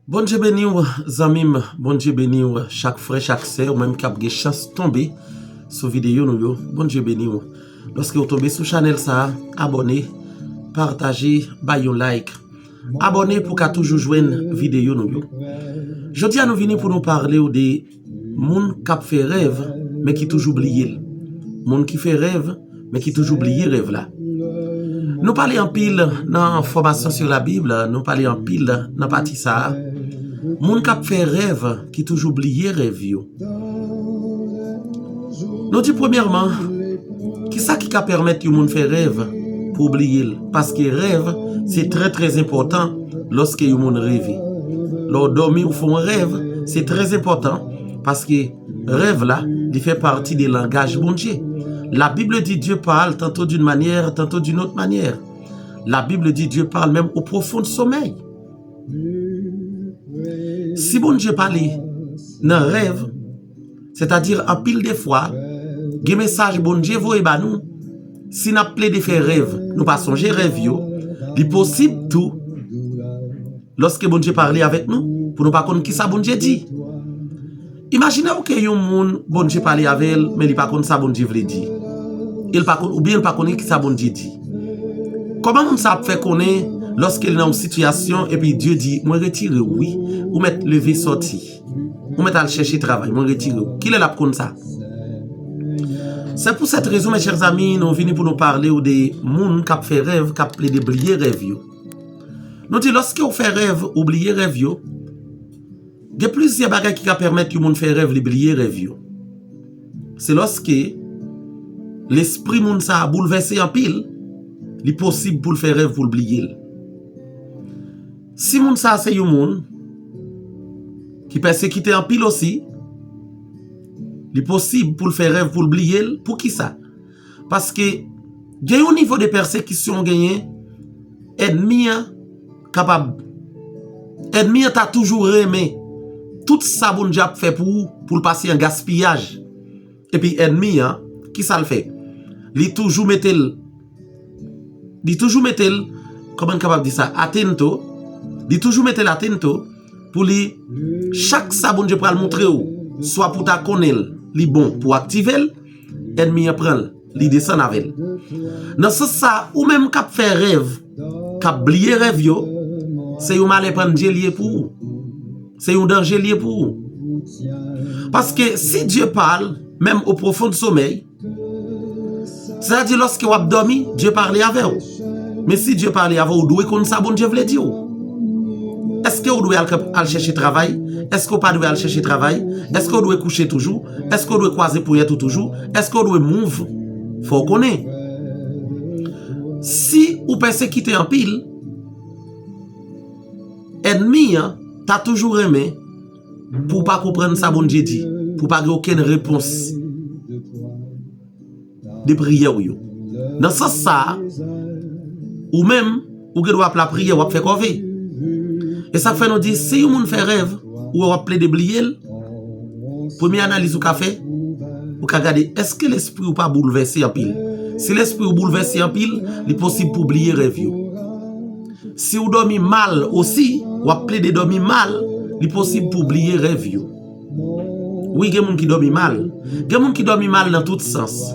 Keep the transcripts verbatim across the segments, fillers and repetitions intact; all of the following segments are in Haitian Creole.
Bondye beni w, zanmi m. Bondye beni w, chak frè, chak sè, ou menm k ap gen chans tonbe sou videyo nou yo. Bondye beni w. Lòske w tonbe sou chanèl sa a, abòne, pataje, bay yon like. Abòne pou w ka toujou jwenn videyo nou yo. Jodi a, nou vini pou nou pale w de moun k ap fè rèv, men ki toujou bliye l. Moun ki fè rèv, men ki toujou bliye rèv la. Nou pale anpil nan fòmasyon sur la Bible, nou pale anpil nan pati sa a. Moun k ap fè rèv, ki toujou bliye rèv yo. Nou di premyèman, kisa ki ka pèmèt yon moun fè rèv pou w bliye l? Paske rèv, se trè, trè enpòtan lòske yon moun reve. Lè w dòmi, ou fè yon rèv, se trè enpòtan, paske rèv la, li fè pati de langaj Bondye. La Bible dit Dieu parle tantôt d'une manière, tantôt d'une autre manière. La Bible dit Dieu parle même au profond sommeil. Si Bondye pale nan rèv, sètadi anpil de fwa, gen mesaj Bondye voye ba nou, si n ap plede fè rèv, nou pa sonje rèv yo, li posib tou, lòske Bondye pale avèk nou, pou nou pa konn kisa Bondye di. Imajine w ke yon moun, Bondye pale avè l, men li pa konn sa Bondye vle di. E l pa konn, oubyen l pa konnen kisa Bondye di. Kòman moun sa ap fè konnen lòske li nan yon sitiyasyon epi Dye di, "Mwen retire w, wi. Ou mèt leve sòti. Ou mèt al chèche travay. Mwen retire w." Kilè l ap konn sa? Se pou sèt rezon, mes chers amis, nou vini pou nou pale w de moun k ap fè rèv, k ap plede bliye rèv yo. Nou di, lòske w fè rèv, ou bliye rèv yo, gen plizyè bagay ki ka pèmèt yon moun fè rèv, li bliye rèv yo. Se lòske lespri moun sa a boulvèse anpil, li posib pou l fè rèv pou l bliye l. Si moun sa a se yon moun ki pèsekite anpil osi, li posib pou l fè rèv pou l bliye l. Poukisa? Paske gen yon nivo de pèsekisyon w genyen, ènmi an kapab, ènmi an ta toujou renmen tout sa Bondye ap fè pou ou, pou l pase an gaspiyaj. Epi ènmi an, kisa l fè? Li toujou mete l, li toujou mete l, kòman n kapab di sa, atento, li toujou mete l atento pou li, chak sa Bondye pral montre w, swa pou ta konnen l, li bon pou aktive l, ènmi an pran l, li desann avè l. Nan sans sa, ou menm k ap fè rèv, k ap bliye rèv yo, se yon malè pandye li ye pou ou. Se yon danje li ye pou ou. Paske si Dieu parle, même au profond sommeil, sètadi lòske w ap dòmi, Dye pale avè w. Men si Dye pale avè w, ou dwe konn sa Bondye vle di w. Èske ou dwe al, al chèche travay? Èske ou pa dwe al chèche travay? Èske ou dwe kouche toujou? Èske ou dwe kwaze ponyèt ou toujou? Èske ou dwe move? Fò w konnen. Si ou pèsekite anpil, ènmi an ta toujou renmen pou w pa konprann sa Bondye di, pou w pa gen okenn repons de priyè w yo. Nan sans sa a, ou menm, ou gen dwa ap lapriyè, w ap fè kòve. E sa k fè nou di, si yon moun fè rèv, ou wè w ap plede bliye l, premye analiz ou ka fè, ou ka gade, èske lespri w pa boulvèse anpil? Si lespri w boulvèse anpil, li posib pou w bliye rèv yo. Si w dòmi mal osi, w ap plede dòmi mal, li posib pou w bliye rèv yo. Wi, gen moun ki dòmi mal. Gen moun ki dòmi mal nan tout sans.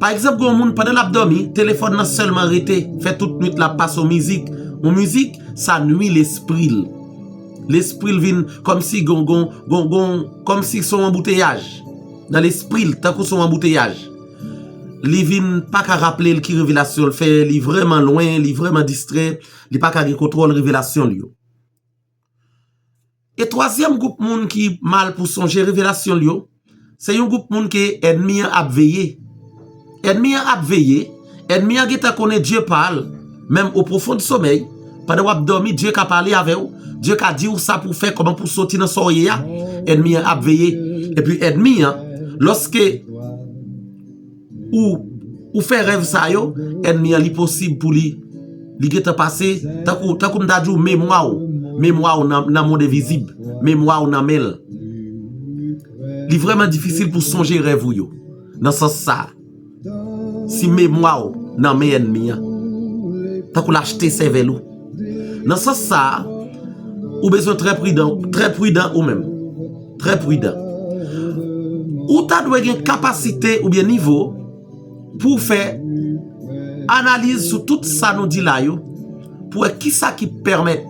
Pa egzanp, gen yon moun, pandan l ap dòmi, telefòn nan sèlman rete, fè tout nwit la ap pase yon mizik. Yon mizik, sa nwi lespri l. Lespri l vin kòmsi gon, gon, gon, gon, kòmsi se yon anbouteyaj. Nan lespri l, tankou se yon anbouteyaj. Li vin pa ka raple l ki revelasyon l fè, li vrèman lwen, li vrèman distrè, li pa ka gen kontwòl revelasyon l yo. E twazyèm gwoup moun ki mal pou sonje revelasyon l yo, se yon gwoup moun ke ènmi an ap veye. Ènmi an ap veye, ènmi an gentan konnen Dye pale, menm o pwofon somèy, pandan w ap dòmi, Dye ka pale avè w, Dye ka di w sa pou w fè, kòman pou w soti nan sa w ye a, ènmi an ap veye. Epi ènmi an, lòske ou, ou fè rèv sa yo, ènmi an li posib pou li, li gentan pase, tankou, tankou m ta di w memwa w, memwa w nan, nan mond envizib, memwa w nan men l. Li vrèman difisil pou sonje rèv ou yo, nan sans sa a. Si memwa w nan men ènmi an, tankou l achte sèvèl ou. Nan sans sa a, Ou bezwen trè pridan, trè pridan ou menm. Trè pridan. Ou ta dwe gen kapasite oubyen nivo pou w fè analiz sou tout sa nou di la yo, pou wè kisa ki pèmèt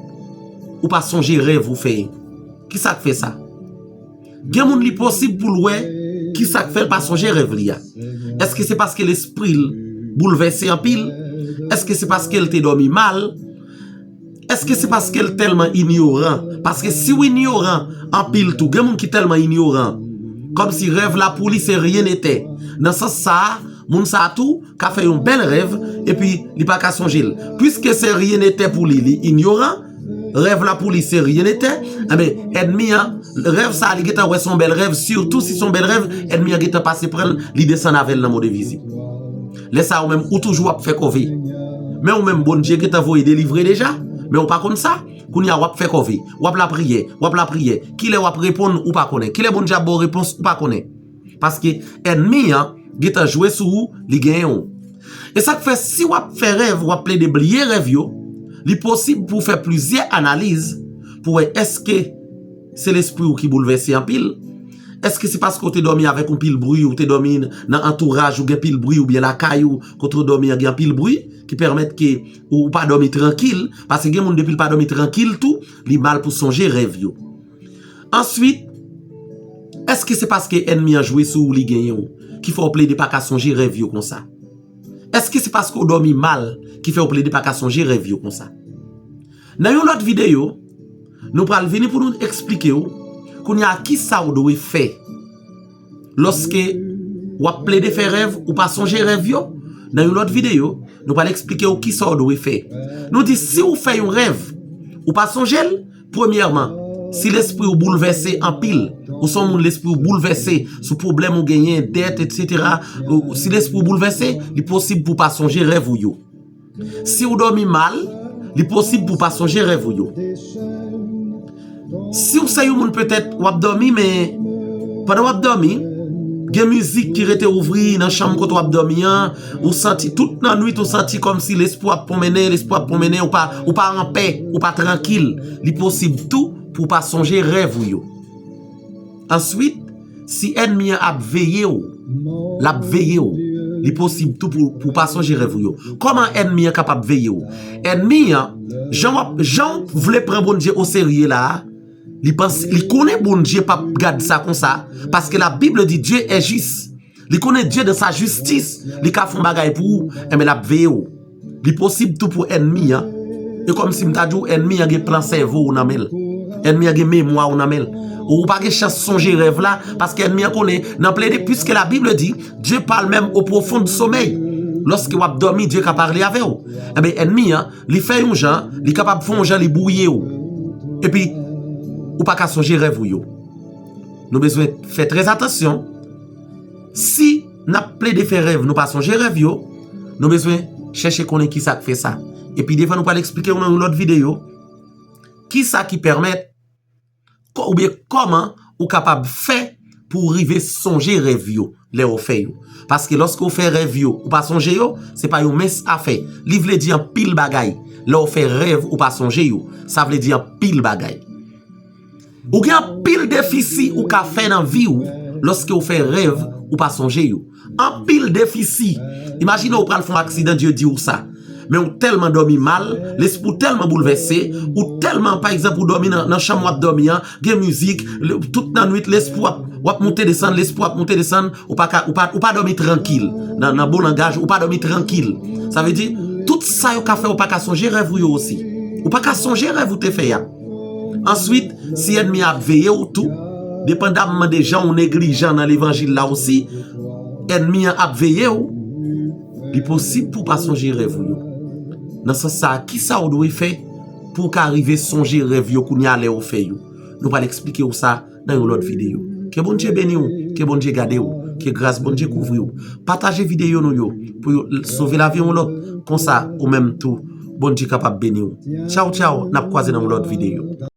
ou pa sonje rèv ou fè yo. Kisa k fè sa? Gen moun li posib pou l wè kisa k fè l pa sonje rèv li a. Èske se paske lespri l boulvèse anpil? Èske se paske l te dòmi mal? Èske se paske l tèlman inyoran? Paske si w inyoran anpil tou, gen moun ki tèlman inyoran, kòmsi rèv la pou li se rien n'était. Nan sans sa a, moun sa a tou ka fè yon bèl rèv, epi li pa ka sonje l. Piske se rien n'était pou li, li inyoran, rèv la pou li se rien n'était, enben, ènmi an, rèv sa a, li gentan wè se yon bèl rèv, sitou si se yon bèl rèv, ènmi an gentan pase pran l, li desann avè l nan monde invizib. Lè sa a, ou menm, ou toujou ap fè kòve. Men ou menm, Bondye gentan voye delivre deja, men ou pa konn sa. Kounye a, w ap fè kòve, w ap lapriyè, w ap lapriyè. Kilè w ap reponn, ou pa konnen. Kilè Bondye ap ba w repons, ou pa konnen. Paske ènmi an gentan jwe sou ou, li genyen w. E sa k fè, si w ap fè rèv, w ap plede bliye rèv yo, li posib pou w fè plizyè analiz pou wè èske se lespri w ki boulvèse anpil. Èske se paske w te dòmi avèk yon pil bri, ou te dòmi nan antouraj ou gen pil bri, oubyen lakay ou, kote w dòmi an gen anpil bri, ki pèmèt ke ou pa dòmi trankil, paske gen moun depi l pa dòmi trankil tou, li mal pou sonje rèv yo. Answit, èske se paske ènmi an jwe sou ou, li genyen w, ki fè w plede pa ka sonje rèv yo konsa? Èske se paske w dòmi mal ki fè w plede pa ka sonje rèv yo konsa? Nan yon lòt videyo, nou pral vini pou nou eksplike w kounye a kisa w dwe fè lòske w ap plede fè rèv, ou pa sonje rèv yo. Nan yon lòt videyo, nou pral eksplike w kisa w dwe fè. Nou di si w fè yon rèv, ou pa sonje l, premyèman, si lespri w boulvèse anpil, ou se yon moun lespri w boulvèse sou pwoblèm ou genyen, dèt, etsetera, ou, si lespri w boulvèse, li posib pou w pa sonje rèv ou yo. Si w dòmi mal, li posib pou w pa sonje rèv ou yo. Si w se yon moun petèt w ap dòmi, men pandan w ap dòmi, gen mizik ki rete ouvri nan chanm kote w ap dòmi an, ou santi tout nan nwit, ou santi kòmsi lespri w ap pwomennen, lespri w ap pwomennen, ou pa, ou pa anpè, ou pa trankil, li posib tou pou w pa sonje rèv ou yo. Answit, si ènmi an ap veye w, l ap veye w, li posib tou pou, pou w pa sonje rèv ou yo. Kòman ènmi an kapab veye w? Ènmi an, jan w ap, jan w vle pran Bondye oserye la a, li panse, li konnen Bondye p ap gad sa konsa, paske la Bible dit Dieu est juste. Li konnen Dye dan sa jistis, li ka fè yon bagay pou ou, enben l ap veye w. Li posib tou pou ènmi an. E kòmsi m ta di w, ènmi an gen plan sèvo w nan men l. Ènmi an gen memwa w nan men l. Ou pa gen chans sonje rèv la, paske ènmi an konnen, nan plede, puisque la Bible dit, Dieu parle même au profond sommeil. Lòske w ap dòmi, Dye ka pale avè w. Enben, ènmi an, li fè yon jan, li kapab fè yon jan, li bwouye w. Epi, ou pa ka sonje rèv ou yo. Nou bezwen fè trè atansyon. Si n ap plede fè rèv, nou pa sonje rèv yo, nou bezwen chèche konnen kisa k fè sa. Epi devan nou pral eksplike w nan yon lòt videyo, kisa ki pèmèt, kò-, oubyen kòman ou kapab fè pou w rive sonje rèv yo lè w fè yo. Paske lòske w fè rèv yo, ou pa sonje yo, se pa yon mens afè. Li vle di anpil bagay. Lè w fè rèv, ou pa sonje yo, sa vle di anpil bagay. Ou gen anpil defisi ou ka fè nan vi w lòske w fè rèv ou pa sonje yo. Anpil defisi. Imajine w pral fè yon aksidan, Dye di w sa. Men w tèlman dòmi mal, lespri w tèlman boulvèse, ou tèlman, pa egzanp, ou dòmi nan, nan chanm w ap dòmi an, gen mizik, le, tout nan nwit, lespri w ap, w ap moute desann, lespri w ap moute desann, ou pa ka, ou pa, ou pa dòmi trankil. Nan, nan bon langaj, ou pa dòmi trankil. Sa vle di, tout sa yo ka fè, ou pa ka sonje rèv ou yo osi. Ou pa ka sonje rèv ou te fè a. Answit, si ènmi an ap veye w tou, depandamman de jan w neglijan nan levanjil la osi, ènmi an ap veye w, li posib pou w pa sonje rèv ou yo. Nan sans sa a, kisa w dwe fè pou w ka rive sonje rèv yo kounye a lè w fè yo? Nou pral eksplike w sa nan yon lòt videyo. Ke Bondye beni w, ke Bondye gade w, ke gras Bondye kouvri w. Pataje videyo nou yo pou yo sove lavi yon lòt. Konsa, ou menm tou, Bondye kapab beni w. Tchaw, tchaw, n ap kwaze nan yon lòt videyo.